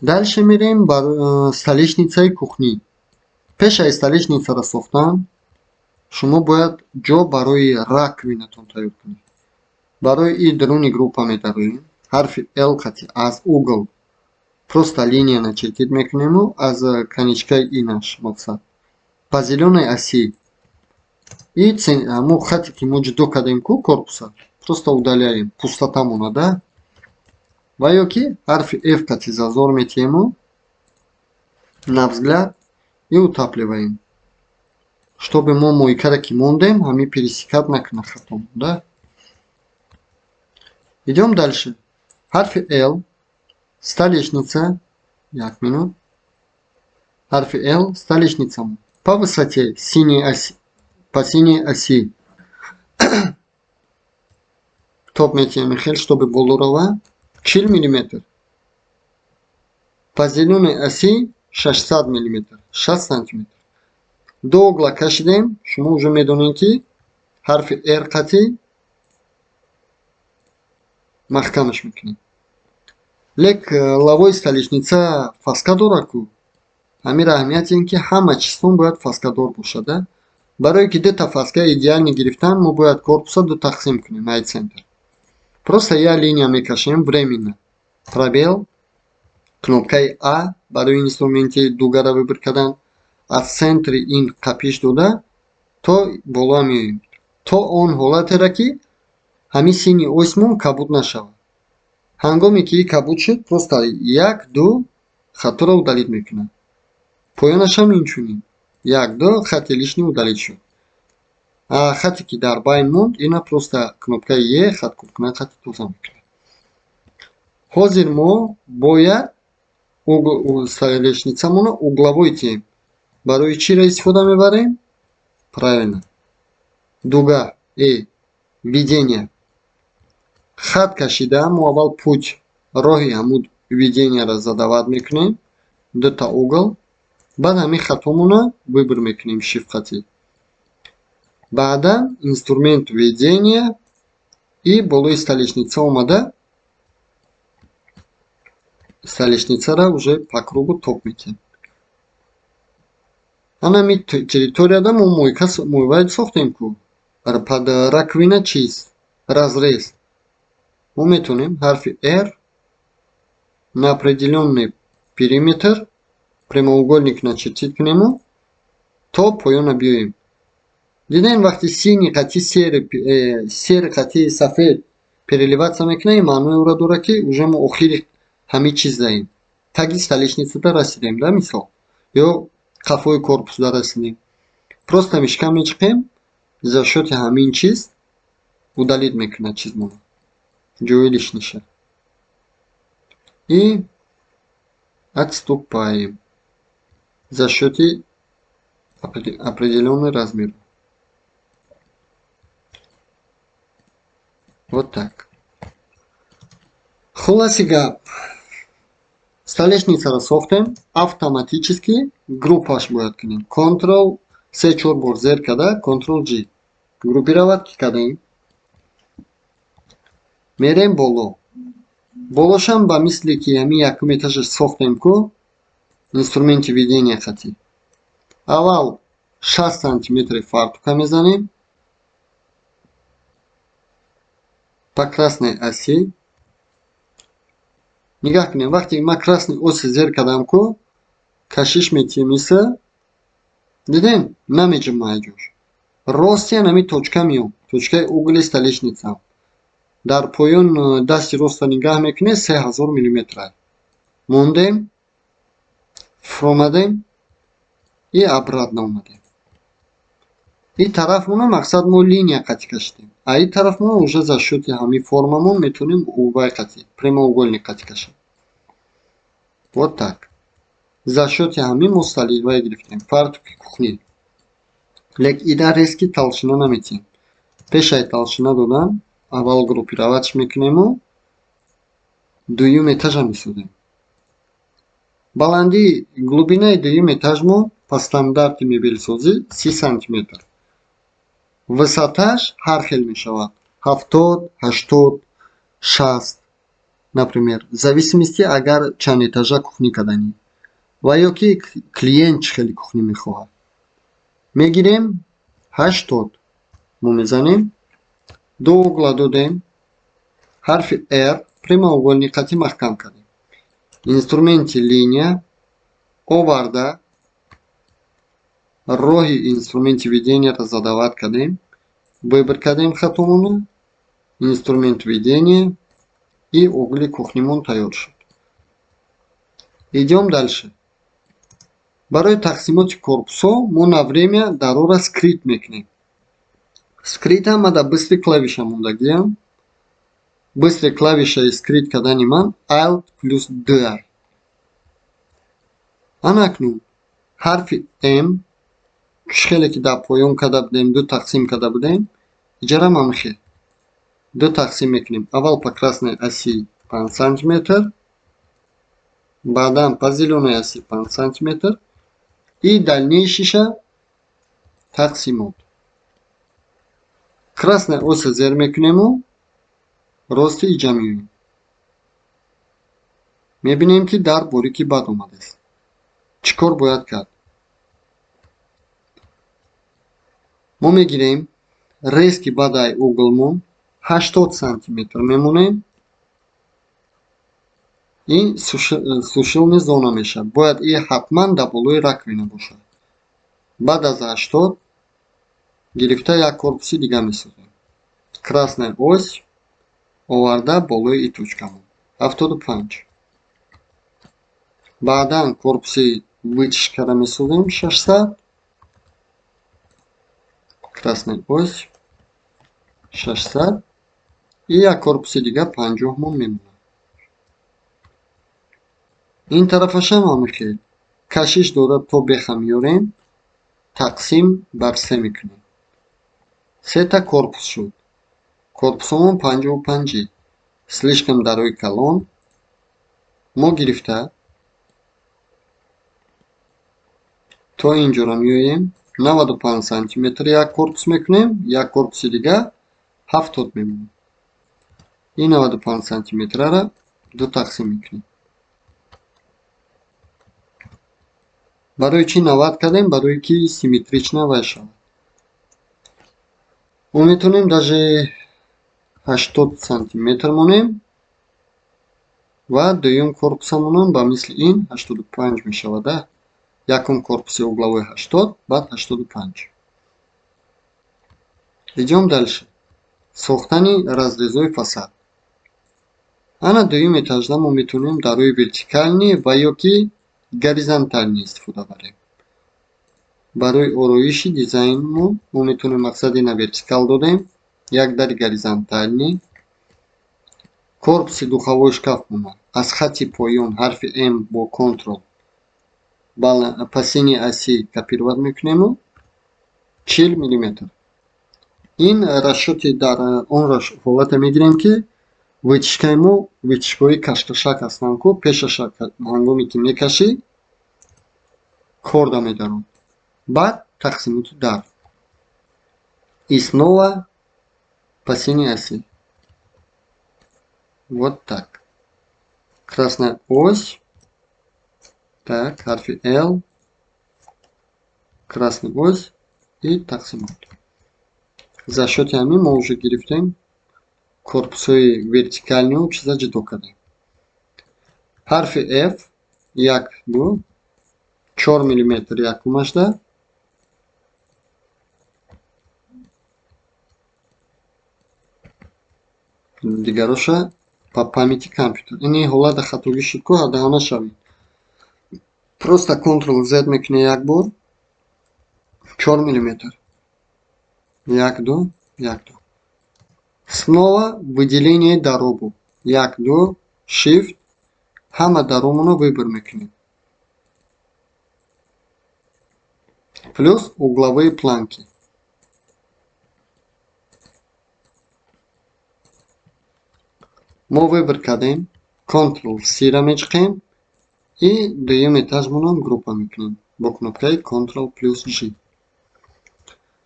Дальше мерем бар столешницаи кухнӣ. Пеш аз столешницаро сохтан шумо бояд ҷо барои раковинатон тайёр кунед. Барои и даруни группа медароем, ҳарфи L қати аз угол просто линия начертить мекунему аз конечкаи инаш мақсад. По зелёной оси и ҳамун хате ки мо ҷудо кардем ку корпуса, просто удаляем, пустота монада. Ва ё ки ҳарфи F қати зазор метиҳему на взгляд и утапливаем. Чтобы мо мойкаро ки мондем, ҳамин пересекать накунад хатом, да? Идём дальше. Ҳарфи L, столешница, як минут. Ҳарфи L, столешница. По высоте синей оси, по синей оси. Топ метиҳем хел, чтобы боло рава 40 миллиметр. По зелёной оси 600 миллиметр, 6 сантиметр. До угла кашидем, шумо уже медонед, ки ҳарфи R қати маҳкамаш мекунем. Лек лавои столешница фаска дорад ку. Ҳамин аҳамияти ин ки ҳама чизтон бояд фаскадор бошад. Барое ки дута фаска идеально гирифтан, мо бояд корпуса ду тақсим кунем ай центр. Просто як линия мекашем временно. Пробел, кнопкаи А барои инструменти дугара выбор кардан, аз центри ин қапиш дода то боло меоем. То он ҳолатеро ки ҳамин синий осьмон кабуд нашавад. Ҳангоме ки кабуд шуд, просто як, ду хатторо удалить мекунад. Поёнашам инчунин. Як, ду хати лишний удалить шуд. А хате ки дар байн монд, ина просто кнопкаи Е хаткункунак хати тоза мекунад. Ҳозир мо бояд столешницамонро угловой тиҳем. Барои чиро истифода мебарем? Правильно. Дуга, введение. Хат кашида мо аввал путь, роҳи ҳамун введениеро задавать мекунем, дута угол, баъд ҳамин хатҳомонро выбор мекунем shift хати. Баъдан инструмент введения и болои столешница омада столешницаро уже по кругу топ мекунем. Ана ми территорияда мо мойка мойвай сохтем ку. Под раковина чиз разрез. Мо метавонем ҳарфи R, на определенный периметр прямоугольник начертить кунему, то поёна биёем. Дидем, вақти синий қати серый қати сафед переливаться мекунад, ин маънои ӯро дорад, ки уже мо охири ҳамин чиз даем. Таги столешницада расидем, да, мисол. Ё қафои корпусда расидем. Просто мышка мечиқем, за счёти ҳамин чиз удалить мекунад чизмона. Ҷои лишниша. И отступаем за счёти определенный размер. Вот так. Хулоси гап. Столешницаро сохтем, автоматически группаш бояд кунем. Ctrl се чор бор зер карда, Ctrl G. Группировать ки кардем. Мерем боло. Болошам ба мисли ки ҳамин якум этажаш сохтем ку, инструменти ведения хати. Аввал 60 сантиметри фартука мезанем. По красной оси. Нигоҳ кунем, вақте ман красный оси зер кардам ку, кашиш метиҳем иса, дидем, намеҷумад ҷош. Рости ҳамин точка меом, точкаи угли столешница. Дар поён дасти роста нигаҳ мекунед, 3000 миллиметр. Мондем, фуромадем и обратно омадем. Ин тарафмона мақсад мо линия қатӣ кашидем. А ин тарафмона уже за счёти ҳамин формамон метавонем увай қатӣ, прямоугольник қатӣ кашем. Вот так. За счёти ҳамин мо столевая гирифтем, фартуки кухни. Лек ида резки толщина наметиҳем. Пешаи толщина додан аввал группировать мекунему, дуюм этажа месозем. Баландии глубинаи дуюм этажмо по стандарти мебелсозӣ 30 сантиметр. Высоташ ҳар хел мешавад: 70, 80, 60, например. В зависимости, агар чанд этажа кухнӣ карданӣ ва ё ки клиент чӣ хели кухнӣ мехоҳад. Мегирем 80, мо мезанем, ду угла додем, ҳарфи R, прямоугольник қати маҳкам кардем. Инструменти линия оварда, роҳи инструменти веденияро задавать кардем, выбор кардем хатомона, инструмент ведения, и угли кухнимон тайёр шуд. Идём дальше. Барои тақсимоти корпусҳо мо на время дарора скрыть мекунем. Скрыть ҳама дар быстрый клавиша мондагиам. Быстрый клавишаи скрыть кардани ман Alt плюс D. Ана акнун ҳарфи M, чӣ хеле ки дар поён карда будем, ду тақсим карда будем, иҷарам ҳамин хел. Ду тақсим мекунем. Аввал по красной оси 5 сантиметр, баъдан по зелёной оси 5 сантиметр и дальнейшиша тақсимот. Красная оса зер мекунему, рости иҷа меоем. Мебинем, ки дар борики бад омадааст. Чӣ кор бояд кард? Мо мегирем резки бадай углмон 80 сантиметр мемонем. Ин сушилни зона мешавад. Бояд и ҳатман дар болои раковина бошад. Баъд аз 80 гирифта як корпуси дига месозем. Красная ось оварда болои и точкамон 75. Баъдан корпуси вытяжкаро месозем 600. Красная ось 600 и як корпуси дига 50 мон мемонад. Ин тарафашам ҳамин хел. Кашиш дода то беха меорем, тақсим бар се мекунем. Сета корпус шуд. Корпусомон 55-и. Слишком дарои калон. Мо гирифта то инҷоро меоем, 95 сантиметр як корпус мекунем, як корпуси дига 70 мемонад. Ин 95 сантиметрара ду тақсим мекунем. Барои чӣ 90 кардем? Барои ки симметрично вай шавад. Мо метавонем даже 80 сантиметр монем ва дуюм корпусамонам ба мисли ин 85 мешавад. Якум корпуси угловой 80, баъд 85. Идём дальше. Сохтани разрезҳои фасад. Ана дуюм этажда мо метавонем дарои вертикальный ва ё ки горизонтальный истифода барем. Барои ороиши дизайнмон мо метавонем мақсади на вертикал додем, як дари горизонтальный, корпуси духовой шкафмона аз хатти поён ҳарфи М бо Ctrl по синей оси копировать мекунему 40 миллиметр. Ин расчёти дар он ҳолате мегирем, ки вытяжкаи мо вытяжкаҳои кашкашак ҳастанд ку, пешаша ҳангоме ки мекашӣ, корда медарод. Баъд тақсимоти дар. И снова по синей оси. Вот так. Красная ось. Так, ҳарфи L. Красный ось и тақсимот. За счёти ҳамин мо уже гирифтем корпусҳои вертикальныйу чиза ҷудо кардем. Ҳарфи F, як, ду, 4 миллиметр якумашда, дигароша по памяти компютер. Ини ҳолата хатогӣ шуд ку, ҳадаҳа нашавед. Просто Ctrl Z мекунед як бор, 4 миллиметр. Як, ду, як, ду. Снова выделение даробу. Як, ду, Shift, ҳама даромонро выбор мекунем. Плюс угловые планки. Мо выбор кардем, Ctrl C-ра мечиқем и дуюм этажмонам группа мекунем бо кнопкаи Ctrl плюс G.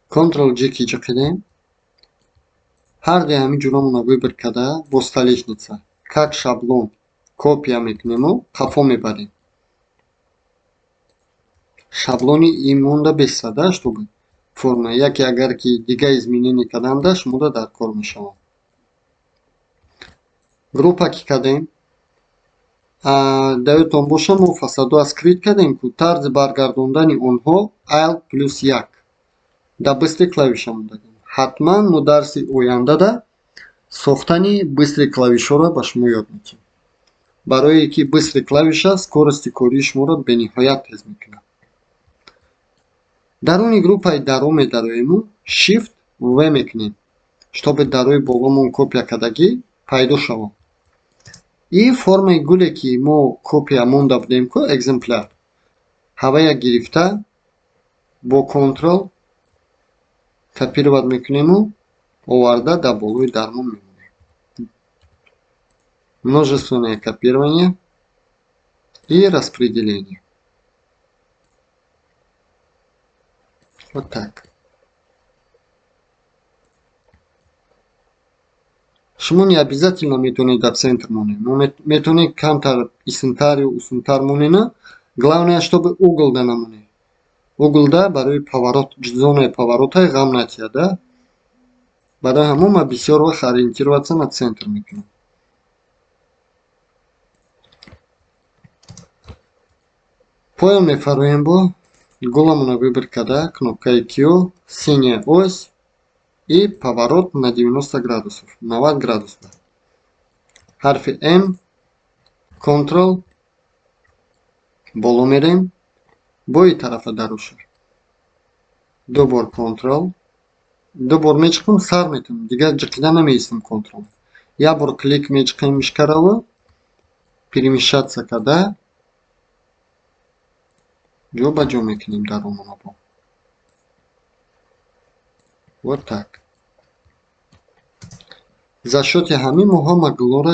Ctrl G ки ҷиқидем, ҳар дуи ҳамин ҷурамонро выбор карда бо столешница как шаблон копия мекунему қафо мебарем. Шаблони ин монда бесада, чтобы форма яке агар ки дига изменение карданда, шумода дар кор мешавад. Группа ки кардем, даёдтон боша, мо фасадҳо скрыть кардем ку, тарзи баргардондани онҳо Alt плюс як дар быстрый клавиша мондагем. Ҳатман мо дарси ояндада сохтани быстрый клавишҳоро ба шумо ёд медиҳем. Барое ки быстрый клавиша скорости кории шуморо бениҳоят тез мекунад. Даруни группаи даро медароему, Shift V мекунем, чтобы дарои боломон копия кардагӣ пайдо шавад. И формаи гуле ки мо копия монда будем ку, экземпляр, ҳавая гирифта бо Ctrl копировать мекунему, оварда дар болои дармон мемонем. Множественное копирование и распределение. Вот так. Шумо не обязательно метавонед дар центр монед. Метавонед камтар исинтар ё усунтар монена. Главное, чтобы уголда намонед. Уголда барои поворот, зонаи поворота ғам натиҳад, да? Барои ҳамон ман бисёр вақт ориентироваться на центр мекунам. Поён мефароем, бо гуламонро выбор карда, кнопкаи Q, синяя ось и поворот на 90 градусов, 90 градусов. Ҳарфи М, Ctrl, боло мерем, бои тарафа дароша. Ду бор Ctrl, ду бор мечиқем, сар метавонем, дигар ҷиқида намеистем Ctrl. Як бор клик мечиқем мишкараву, перемещаться карда, ҷо ба ҷо мекунем даромонро бо. Вот так. За счёти ҳамин мо ҳама гулҳоро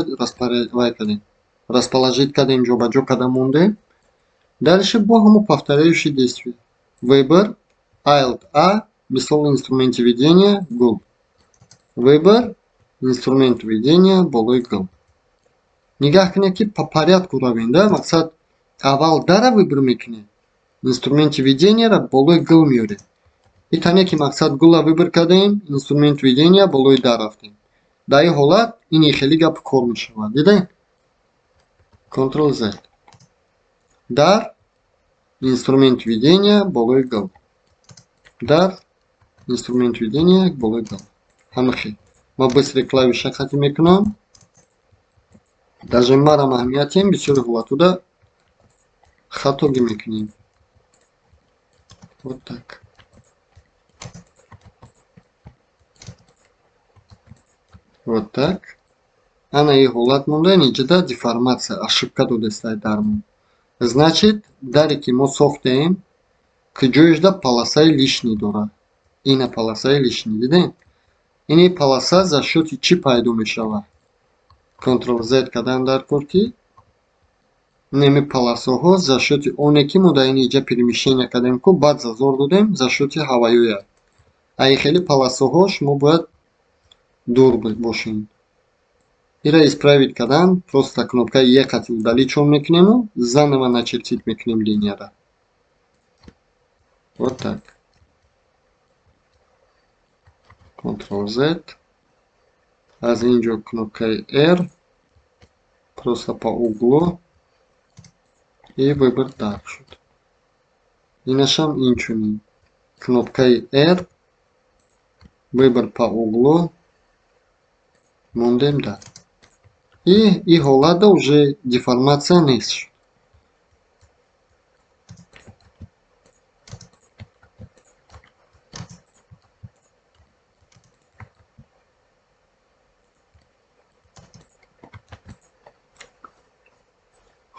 вай кардем. Расположить кардем, ҷобаҷо карда мондем. Дальше бо ҳамо повторяющие действия. Выбор, Alt A, мисол инструменти ведения, гул. Выбор, инструмент ведения, болои гул. Нигаҳ кунед, ки по порядку равем, да? Мақсад, аввал дара выбор мекунед, Инструменти ведения ра болои гул меорем. И тане ки мақсад гула выбор кардем, инструмент ведения, болои дар рафтем. Дар ин ҳолат ини хеле гап кор мешавад. Дидем? Ctrl Z. Дар, инструмент ведения, болои гул. Дар, инструмент ведения, болои гул. Ҳама хел. Ма быстрый клавиша хати мекунам. Даже марам аҳамиятем, бисёри ҳолатуда хатогӣ мекунем. Вот так. Вот так. Ана ин ҳолат монда, инҷода деформация, ошибка додестай дармон. Значит, даре ки мо сохтем, куҷояшда полосаи лишний дорад. Ина полосаи лишний, дидем? Ини полоса за счёти чӣ пайдо мешавад? Ctrl Z кардан дар кор, ки неми полосаҳо за счёти оне ки мо дар ин иҷа перемещение кардем ку, баъд зазор додем, за счёти ҳавоёя. А ин хеле полосаҳо шумо бояд дур бошед. Ира исправить кардан просто кнопкаи Е қати удалить чон мекунему, заново начертить мекунем линияра. Вот так. Ctrl Z. Аз ин ҷо кнопкаи R, просто по углу и выбор дар шуд. Инашам инчунин. Кнопкаи R, выбор по углу, мондем дар. И ҳолатда уже деформация нест шуд.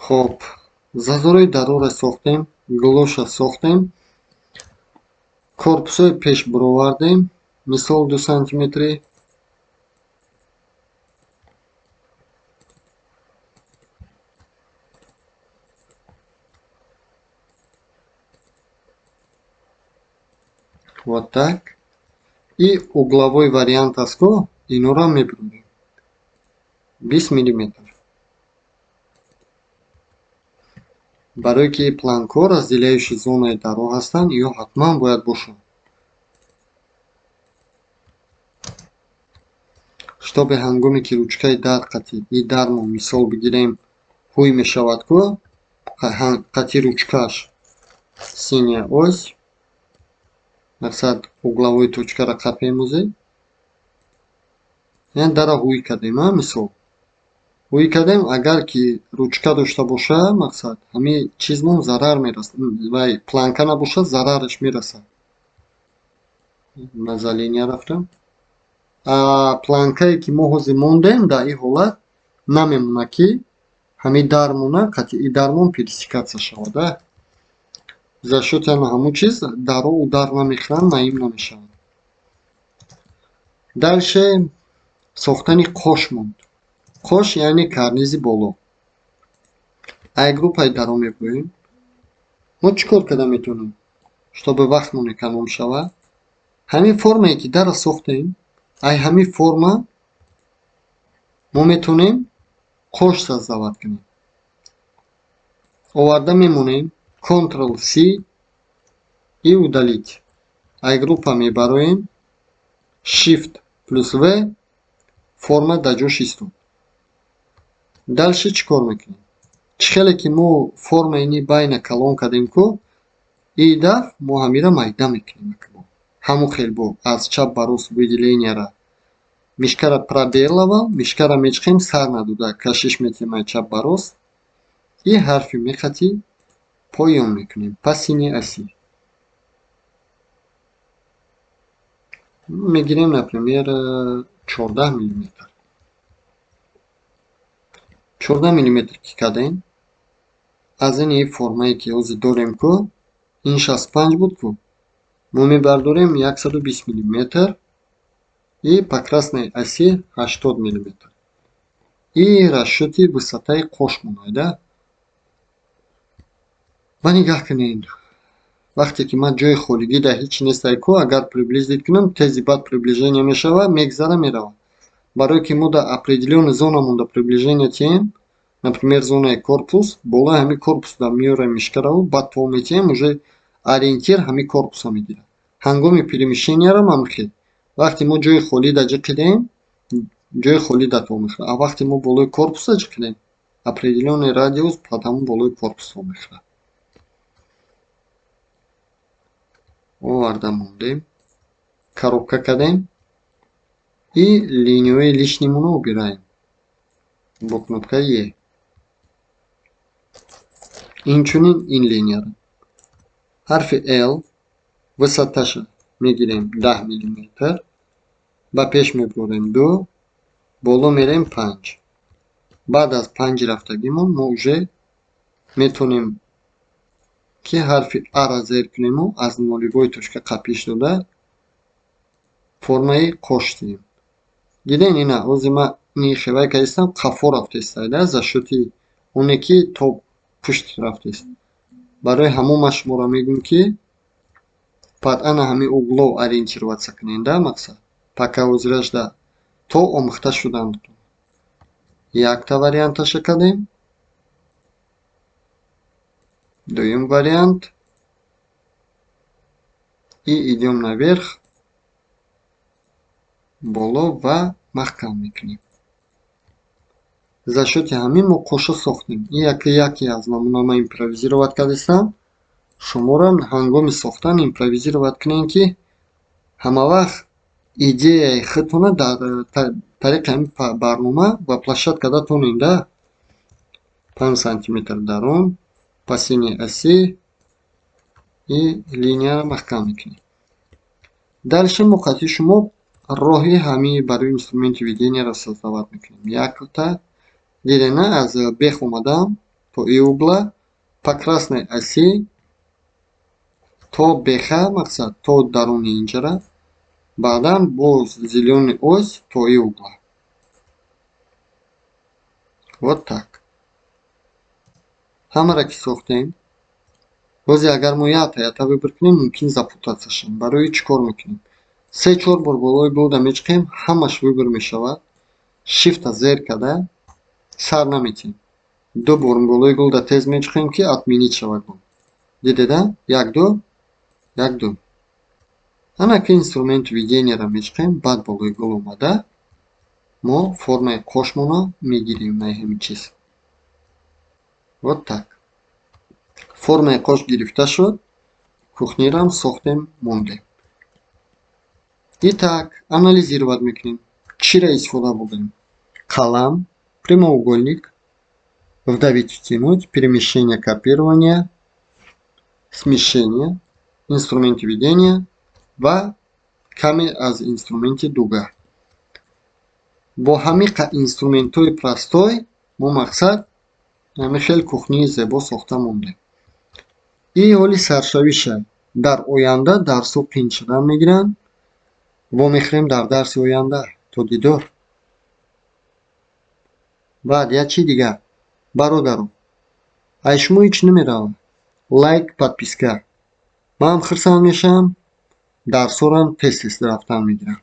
Хоб, зазорои дарора сохтем, гулоша сохтем, корпусҳои пеш буровардем, мисол 2 сантиметри. Вот так. И угловой вариант аст ку, инора мебурем. 20 миллиметр. Барое ки планкҳо разделяющие зонаи даро ҳастанд, ё ҳатман бояд бошанд. Чтобы ҳангоме ки ручкаи дар қати и дармо мисол бигирем, ҳуй мешавад ку, қати ручкаш синяя ось, мақсад угловой точкаро қапемозем. Яъне дара ҳуй кардем, а мисол. Ҳуй кардем, агар ки ручка дошта боша, мақсад ҳамин чизмон зарар мерасад, вай планка набошад, зарараш мерасад. Ба за линия рафтам. А планкае ки мо ҳозир мондем, дар ин ҳолат намемонад ки ҳамин дармона қатъи и дармон пересекаться шавад. А за счёти ана ҳамун чиз даро удар намехӯранд, маим намешаванд. Дальше сохтани қош монд. Қош яъне карнизи боло. Ай группаи даро мебурем. Мо чӣ кор карда метавонем, чтобы вақтмон эконом шавад? Ҳамин формае ки дара сохтем, ай ҳамин форма мо метавонем қош создавать кунем. Оварда мемонем, Ctrl C и удалить. Ай группа мебароем, Shift плюс V, форма дар ҷош истод. Дальше чӣ кор мекунем? Чӣ хеле ки мо формаи ини байна калон кардем ку, и дафъ мо ҳамира майда мекунем. Ҳамон хел бо аз чап ба рост выделенияра мишкара пробел аввал, мишкара мечиқем, сар надода кашиш метиҳем ай чап ба рост и ҳарфи меқати поён мекунем по синей оси. Мегирем, например, 14 миллиметр. 14 миллиметр ки кардем, аз ини формае ки ҳозир дорем ку, ин 65 буд ку, мо мебардорем 120 миллиметр и по красной оси 80 миллиметр. И расчёти высотаи қош монайда. Ба нигаҳ кунед. Вақте ки ман ҷои холигӣ дар ҳеҷ нестай ку, агар приблизить кунам, тези баъд приближение мешавад, мегзара, меравад. Барое ки мо дар определённый зона монда приближение тиҳем, Например, зонаи корпус, болои ҳамин корпусда меорем мышкараву, баъд то метиҳем, уже ориентир ҳамин корпуса мегирад. Ҳангоми перемещенияро ҳам хел. Вақте мо ҷои холида ҷиқидем, ҷои холида то мехӯрад, а вақте мо болои корпуса ҷиқидем, определённый радиус под ҳамон болои корпус то мехӯрад. Оварда мондем, коробка кардем и линияҳои лишнимонро убираем бо кнопкаи Е. Инчунин ин линияро ҳарфи L, высоташа мегирем 10 миллиметр, ба пеш мебурем ду, боло мерем панҷ. Баъд аз панҷ рафтагимон мо уже метавонем, ки ҳарфи Аро зер кунему аз нулевой точка қапиш дода, формаи қош диҳем. Дидем, ина ҳозир ман ини хевай кардистам, қафо рафтеста за счёти оне ки то пушт рафтест. Барои ҳамон ман шуморо мегӯям, ки под ана ҳамин углов ориентироваться кунед, да, мақсад пока ҳозирашда то омӯхта шудантон. Якта варианташа кардем, дуюм вариант, и идём наверх, боло, ва маҳкам мекунем. За счёти ҳамин мо қоша сохтем. Ин яке аз намуна, ман импровизировать кардистам. Шуморо ҳангоми сохтан импровизировать кунед, ки ҳамавақт идеяи худтонро дар тариқи ҳамин барнома воплощать карда тонед, да. 5 сантиметр дарун по синей оси и линияро маҳкам мекунем. Дальше мо қатъи шумо роҳи ҳамин барои инструменти веденияро создавать мекунем. Якта дидена, аз бех омадам то и угла, по красной оси то беха, мақсад то даруни инҷара, баъдан боз зелёный ось то и угла. Вот так. Ҳамаро ки сохтем, бозе агар мо якта якта выбор кунем, мумкин запутаться шавем. Барои чӣ кор мекунем? Се чор бор болои гулда мечиқем, ҳамаш выбор мешавад. Шифта зер карда сар наметиҳем. Ду бор болои гулда тез мечиқем, ки отменить шавад гул. Дидеда? Як, ду, як, ду. Ана ки инструменти веденияро мечиқем, баъд болои гул омада, мо формаи қошмонро мегирем на ҳамин чиз. Вот так. Формаи қош гирифта шуд, кухнирам сохтем, мондем. Итак, анализировать мекунем. Чиро истифода бурдем? Қалам, прямоугольник, вдавить, втянуть, перемещение, копирование, смещение, инструменти ведения ва каме аз инструменти дуга. Бо ҳамин инструментҳои простой мо, мақсад, ҳамин хел кухнии зебо сохта мондем. И ҳоли саршавиша. Дар оянда дарсҳо қиин шудан мегиранд. Вомехӯрем дар дарси оянда. То дидор. Баъд як чи дигар, бародаро, ай шумо ҳеҷ намеравам. Лайк, подписка. Ман хурсанд мешавам, дарсҳорам тез тез рафтан мегирам.